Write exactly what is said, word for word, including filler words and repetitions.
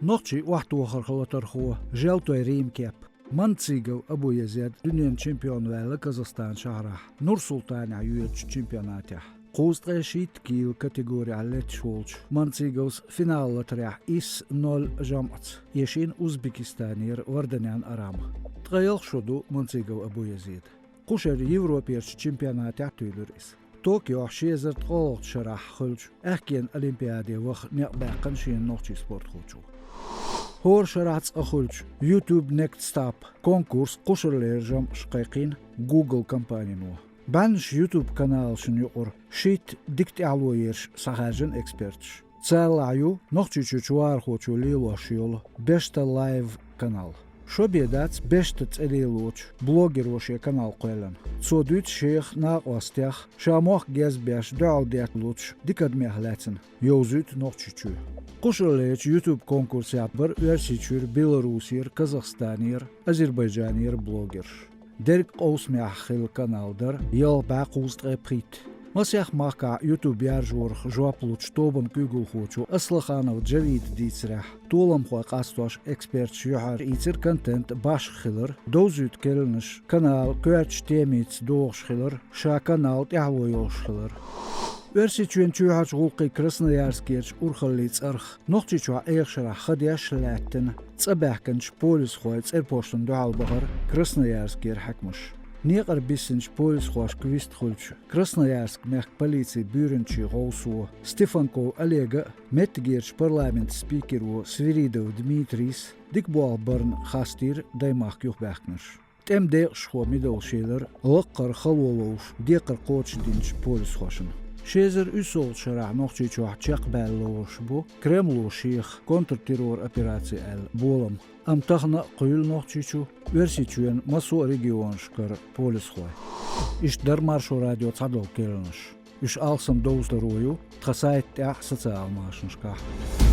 Нохчийн охьатохархо латархо Желтой Римы кеп. Манцигов Абуязед дуьненан чемпион ваьлла Казахстан шахьарахь Нур-Султанехь йоьдучу чемпионатехь. Кхузткъе шийтта кийла категорехь летташ волчу Манциговс финал латарехь исс ноль жамӀаца эшийна Узбекистанера Варданян Арам. Ткъе ялх шо ду Манцигов Абуязеда. Кху шеран Европерчу чемпионатехь туьйлира иза. Токиохь ши эзар ткъолгӀачу шарахь хуьлучу аьхкенан олимпиаде ваха некъ баьккхина шена нохчийн спортхочо. ХӀора шарахь цкъа хуьлучу YouTube Next Stop конкурс кхушарлера жамӀаш кхайкхийна Google компанино. БӀеннаш YouTube каналашна юкъара шийтта дика тӀаьхьало ерш схьахаьржина эксперташа. Царалахь ю Нохчийчуьрчу вахархочо лелош йолу Бешта Лайв канал. Шо бен дац Бешта цӀе лелочу блогеро шен канал кхоьллина. Цо дуьйцу шех накъостех, ша мохк гезбеш дуьхьал детталучу дика адамех лаьцна, йовзуьйту Нохчийчоь. Кхушарлерчу YouTube конкурсехь бара Оьрсийчуьра, Беларусера, Казахстанера, Азербайджанера блогерш. Дерриг къовсамехь хилла канал дара ялх бӀе кхузткъе пхийтта. Масех махкахь YouTube яржорах жоп лучу тобанан куьйгалхочо Аслаханов Джавида дийцарехь, толамхой къастош эксперташа юьхьар ийцира контент башха хилар, довзуьйту керланаш каналан коьртачу темица догӀуш хилар, ша канал тӀаьхьало йолуш хилар. Оьрсийчоьнан чоьхьарчу гӀуллакхийн Красноярскерчу урхаллин цӀарах Нохчийчохь эшарахь хан деш а лаьттина, цӀа баьхкинчу полисхойн цӀерпоштана дуьхьал бахара Красноярскера хьаькамаш. Некъара биссинчу полисхошка вистхуьлучу Красноярск мехкан полицин буьйранчин гӀовсо Стефанков Олега а, меттигерчу парламентан спикеро Свиридов Дмитрийс а дика болх барна хастийра даймахкан юхабаьхкинарш. ТӀеман декъашхо медалш елира лаккхара хало ловш декхар кхочушдинчу полисхошна. Ши эзар уьссалгӀачу шарахь Нохчийчохь чекхбаьлла лоруш бу Кремло шех контртеррор операци аьлла болам, амма тахана а кхуьйла Нохчийчу Оьрсийчоьнан массо а регионашкара полисхой. Иштта дара Маршо радион цхьадолу керланаш. Уьш алсам довзадаро ю тхан сайта тӀехь а, социалан машанашкахь а.